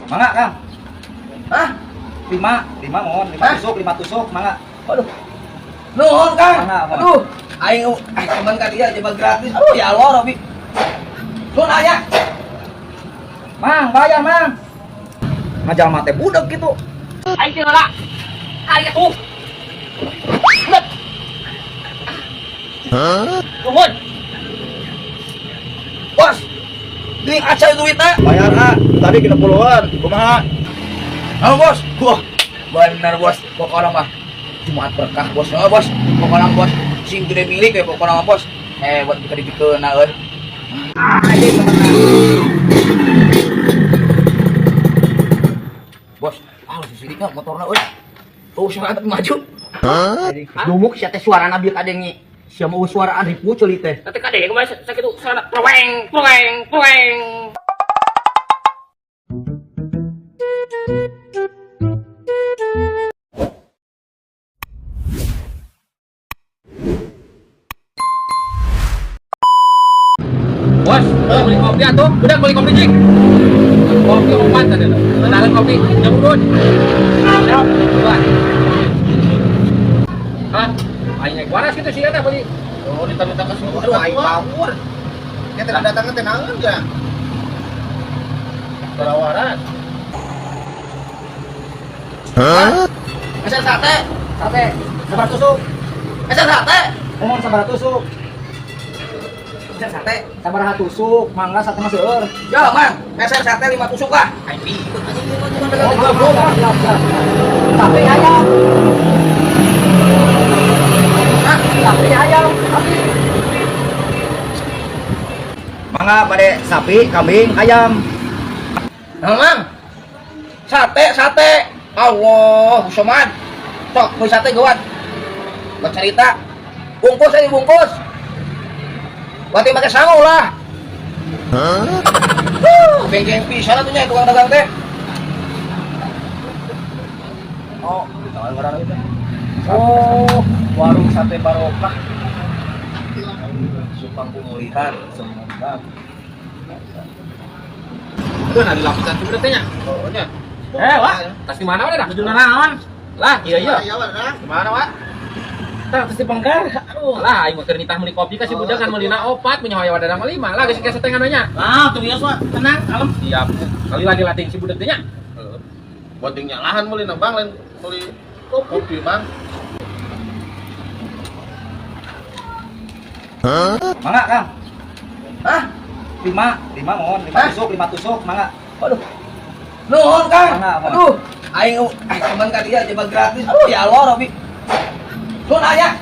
Mangga, Kang. Hah? 5, 5 mohon, 5 Hah? tusuk, 5 tusuk, mangga. Aduh. Nuhun, Kang. Mangga, mangga. Aduh, aing teman ka dia coba gratis. Aduh, ya Allah, Robi. Nuhun aya. Mang, bayar, Mang. Ngajalma teh budak gitu. Aing teh heula. Ari atuh. Budak. Hah? Nuhun. Bos. Deui aca duitna. Bayar ah, tadi 60-an, kumaha? Halo, Bos. Wah, bener, Bos. Pokoknya mah Jumat berkah, Bos. Oh, Bos. Pokoknya Bos, sing gede milik ya pokoknya mah, Bos. Hebat bisa dipikeun euy. Anjing temenan. Bos, ah si sidik motorna euy. Oh, siapa maju. Dumuk sia teh suarana bieu kadenge. Sia mah suaraan ripu ceuli teh. Nanti kade kumaha sakitu sarana pleweng pleweng pleweng. Bos, beli kopi atuh. Udah beli kopi cik. Kopi opat tadi tuh. Kenalan kopi, jam udun. Ya, dua. Hah? Aing naik waras gitu sih eta beli. Oh, ditanya ke semua. Aduh, aing bawur. Ya tidak datangnya teh naon ya? Waras. Hah? Meser sate. Sate, sabar tusuk. Meser sate. Mohon sabar tusuk. Meser sate. Sabaraha tusuk, mangga sate mah seueur. Ya, Mang. Meser sate 5 tusuk lah. Aing ikut anjing ieu mah cuma Oh, dagang. siap, siap, siap. Sapi ayam. Hah? Sapi ayam, sapi. Mangga bade sapi, kambing, ayam. Nah, Mang. Sate, sate. Allah, Usman. Sok, beli sate geuan. Buat cerita. Bungkus aja bungkus. Berarti pakai sangu lah. Hah? Bengkeng pisan atuh nya tukang dagang teh. Oh, oh, warung sate barokah. Supang pemulihan Semoga. Aduh, nah dilapisan sih berarti nya. Oh, nya. Eh, wah, tas di mana udah dah? Tujuh naon? Lah, iya iya. Iya, Wak. Gimana, Wak? Tah, tas di pengkar. Aduh, lah aing mah keur nitah meuli kopi ka si budak kan meulina opat, punya hoya wadana mah lima. Lah geus ka setengan we nya. Ah, tuh biasa, Wak. Tenang, kalem. Siap. Kali lagi latih si budak teh nya. Buat yang nyalahan meuli na Bang, lain meuli kopi, Bang. Mangga, Kang. Hah? 5, 5 mohon, 5 Hah? tusuk, 5 tusuk, mangga. Aduh. Nuhun, Kang. Mangga, mangga. Aduh, aing teman ka dia coba gratis. Aduh, ya Allah, Robi. Nuhun aya.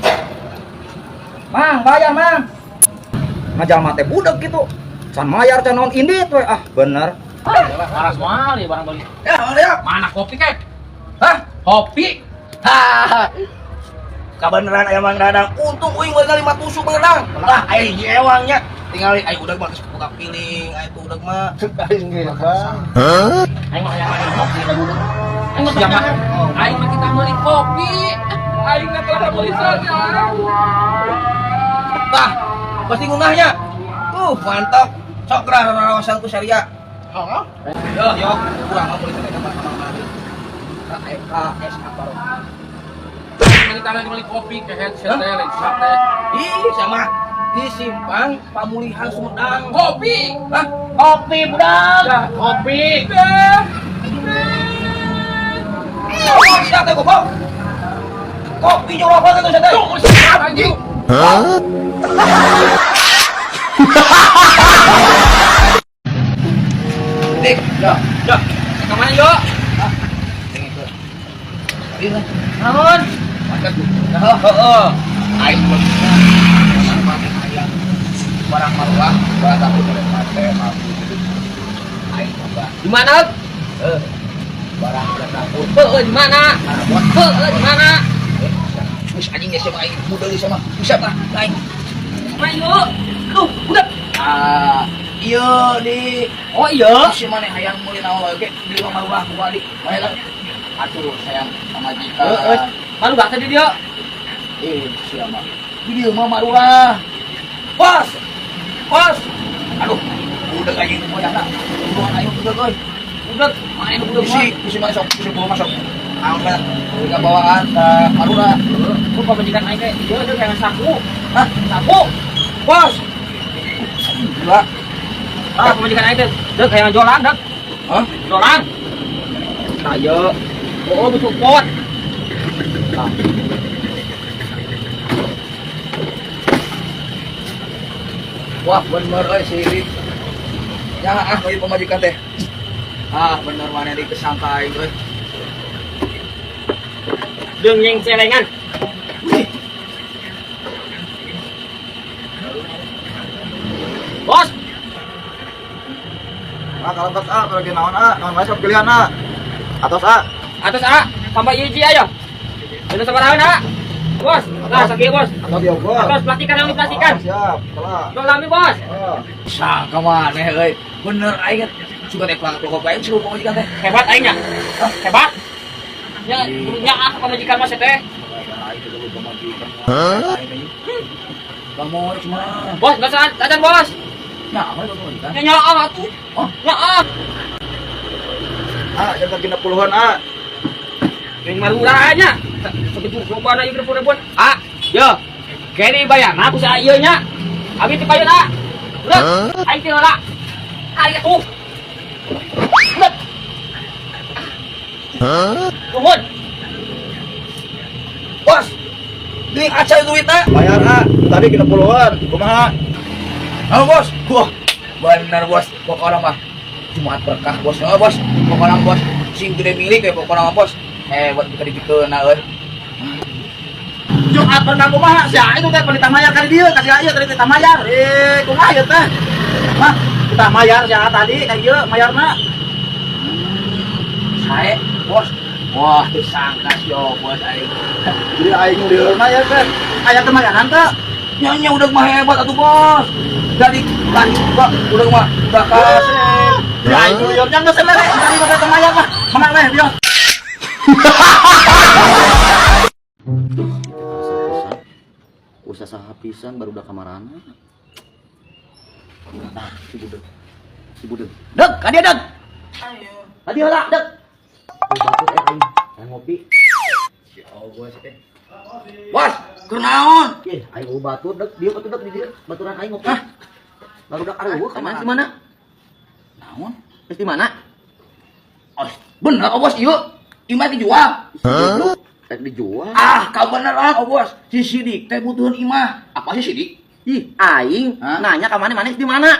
Mang, bayar, Mang. Ngajalma teh budak gitu. Can mayar can naon indit we. Ah, bener. Waras moal ya barang beli. Ya, Mang ya. Mana kopi kek? Hah? Kopi. Hah. Kabeneran aya Mang Dadang. Untung uing meuli 5 tusuk Mang Dadang. Lah, aing ewangnya. Tinggal aing udah mah geus buka piling, aing tuh udah mah. Aing ge, Bang. Aing mah hayang minum kopi da budak. Aing mah Siapa? tenang. Aing mah kita meuli kopi. Aing mah telah meuli saja. Tah, pasti ngunahnya. Mantap. Sok gerah rawasan ku syariah. Heeh. Yo, yo, kurang mah meuli sate mah. KS apa Rob? Aing kita lagi meuli kopi ke headset teh lain sate. Ih, sama di simpang Pamulihan Sumedang. Kopi. Hah? Kopi budak. Ya, kopi. Oh, sate goblok. Kopi nyuruh apa itu sate? Anjing. Dik, Ya, ya. Kemana yo? ini Naon? makan. Heeh. Aing ayam barang maruah, barang takut oleh mate, mampu gitu. Aing coba. Di mana? Barang udah takut. Heeh, di mana? Heeh, di mana? Wis anjing ya sama aing budal sama. Bisa mah aing. Mana yo? Aduh, udah. Ah, iya di Oh iya. Si mana hayang meuli naon wae ge di rumah maruah ku balik. Bae lah. Atuh sayang sama jika. Heeh. Malu gak tadi dia? Siapa? Di dieu mah maruah. Bos. Bos. Aduh, udah anjing moyana. Buruan ayo udah euy. Budak, main budak Bisi, bisi masuk, bisi bawa masuk. Naon ka? Udah bawaan ka Madura. Ku pamajikan aing teh, ieu deuk hayang saku. Hah? Saku. Bos. Gila. Ah, pamajikan aing teh deuk hayang jolang deuk. Hah? Jolang. Nah, ieu. Oh, butuh pot. Nah. Wah, bener euy si Iri. Ya ah ieu pamajikan teh. Ah, bener mana di kesangka aing euy. Deung nyeng celengan. Bos, Ah, kalau atas ah, kalau naon ah, naon wae sok pilihan ah. Atos ah. Atas A, tambah hiji ayo. Bener sabaraha A? Bos, nah sakieu bos. Atau diogol. Atos plastikan yang diplastikan. Oh, siap, telah. Dong lami bos. Oh. Sangka maneh euy. Bener aing suka teh pelanggan aing suruh pamajikan teh. Hebat aingnya. Hebat. Ya, nya ah pamajikan mas teh. Aing teh pamajikan. Hah? Kamu cuma Bos, enggak usah acan bos. nah, apa itu pamajikan? Ya nyaah atuh. Oh. Nyaah. Ah, jangan 60-an ah. Yang marura nya. Sakitu lobana ieu ribu-ribuan. Ah, yo. Kene bayarna ku sa ieu nya. Abi teh payun ah. Udah, aing teh heula. Ari atuh. Udah. Nuhun. Bos. Deui aca duitna. Bayar ah, tadi 60-an. Kumaha? Halo bos. Wah, bener bos. Pokoknya mah Jumat berkah bos. Oh, bos. Pokoknya mah, bos. Sing gede milik ya pokoknya mah bos. Hebat bisa dijikeun euy. Jumat berkah kumaha? Sia itu teh penita mayar kali dieu, kasih ieu tadi teh mayar. Eh, kumaha ieu teh? Mah, kita mayar sia tadi ka ieu mayarna. Sae, bos. Wah, disangka sio bos aing. Jadi aing lieur mah ya teh. Aya teh mayaran teh. Nyonya udah mah hebat atuh bos. Dari tadi juga udah mah udah kasih. Ya aing lieur nya geus mere. Tadi mah teh mayar mah. Mana weh bios. Usah sahapisan baru udah kamarana. Nah, si budeg. Si budeg. Deg, ka dia deg. Ka dia heula, deg. Batur aing, aing ngopi. Si bos teh. Bos, kunaon? Ih, aing eueuh batur deg, dieu atuh deg di dieu. Baturan aing ngopi. Baru udah areueuh ka mana? Di mana? Naon? Geus di mana? Oh, bener oh, bos ieu. Imah dijual. Hah? Rek dijual. Ah, kau bener ah, oh, bos. Si Sidik teh butuheun imah. Apa sih Sidik? Ih, aing Hah? nanya ka mana di mana?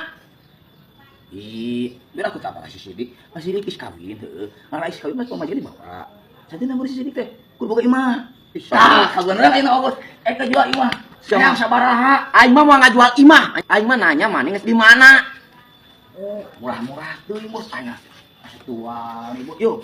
Ih, biar aku tak apa si Sidik. Pas Sidik geus kawin heueuh. Marah geus kawin mah pamajikan dibawa. Saja nomor si Sidik teh kudu boga imah. Ah, kabeneran ayeuna oh, bos. Eta jual imah. Siapa? Yang sabaraha? Aing mah mau ngajual imah. Aing mah nanya mana geus di mana? Oh, murah-murah teuing bos aya. Masih tua nih, bos. Yuk.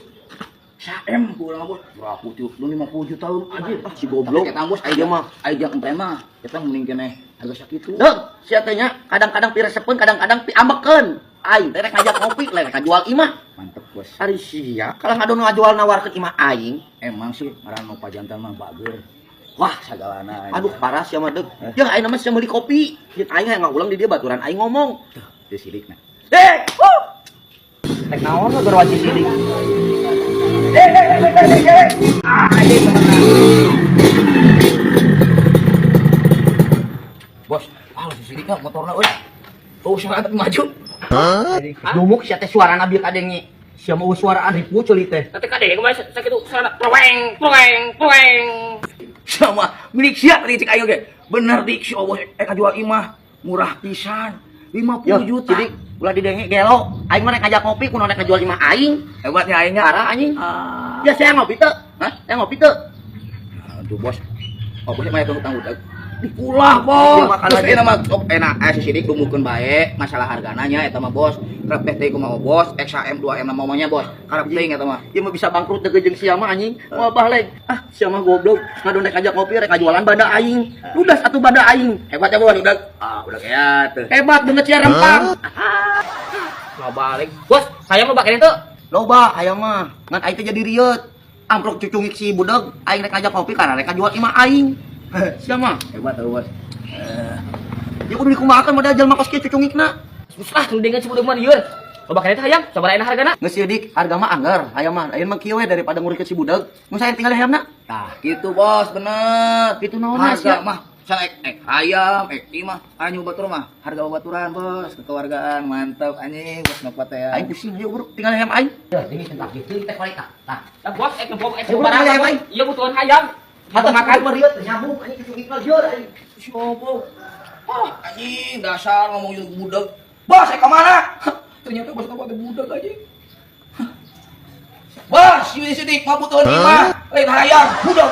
Saem kurang bos. Berapa tuh? 50 juta lu anjir. Ah, si goblok. Tapi kita bos Dia mah. Aing jeung ente mah. Kita mending keneh harga sakitu. Deg, sia teh nya kadang-kadang piresepeun, kadang-kadang piambekeun. Aing teh rek ngajak ngopi, lain rek ngajual imah. Mantep bos. Ari sia, kalau ngadon ngajual nawarkeun imah aing. Emang sih ngaran nu pajantan mah bager. Wah, sagalana. Aduh, parah sia mah deg. Ya aing mah sia meuli kopi. Jeung aing hayang ngulang di dia baturan aing ngomong. Tuh, di sidik nah. Dek, huh. Rek naon lu gerwaji sidik. Bos, ah si sidik mah motorna euy. Oh, suara tapi maju. Dumuk sia teh suarana bieu kadenge. Sia mah suaraan ripu ceuli teh. Nanti kadenge kumaha sakitu suara proeng proeng proeng. Sama milik sia tadi cek aing oge. Bener dik si bos kajual imah murah pisan. 50 Yo, juta. Sidik, ulah didenge gelo. Aing mah rek ngajak ngopi kunaon rek ngajual imah aing. Hebatnya aingnya. Parah anjing. Ah. Ya saya ngopi teu. Hah? Saya ngopi teu. Aduh bos. Oh, bos mah tunggu tanggung. Ulah bos. Iya, makan Terus aja. enak mah oh, enak si Sidik dumukeun bae masalah hargana nya eta mah bos. Karep teh teh kumaha bos, XHM 2M namanya bos. Karep teuing eta mah. Ieu mah bisa bangkrut deui jeung sia mah anjing. Moal baleg. Ah, sia mah goblok. Ngadon rek ngajak ngopi rek ngajualan banda aing. Ludas atuh banda aing. Hebat ya bos, udah. Ah, udah kayak tuh. Hebat banget sia rempang. Loba lagi. Bos, hayang loba keneh teu? Loba hayang mah. Ngan aing teh jadi rieut. Amprok cucungik si budeg, aing rek ngajak ngopi karena rek ngajual imah aing. Sia mah. Hebat tuh bos. Ya kudu dikumahakeun modal jelema kos kieu cucungikna. Susah tuh dengan si budeg mah lieur. Loba keneh teh hayam, sabaraha enak hargana? Geus ieu dik, harga mah anggar, hayam mah. Ayeuna mah kieu we daripada ngurikeun si budak. Mun saya tinggal hayamna. Tah, gitu bos, bener. Kitu naonna Harga sia? mah saya ek hayam, ek imah, anyu batur mah. Harga babaturan bos, kekeluargaan mantap anjing bos nopot ya. Aing pusing, ayo bro, tinggal hayam aing. Ya, ini tentang gitu teh kuali tah. Tah. Lah bos, ek ngebom ek Eh, bro, sabaraha, hayam, bos? aing. Iya butuhan hayam. Mata makan mah rieu teu nyambung anjing cucungik mah lieur aing. Siapa? Ah, anjing dasar ngomong jeung budak. Bos, saya kemana? Ternyata bos kamu ada budak anjing. Bos, sini sini, mau butuh imah, lain hayam, budak.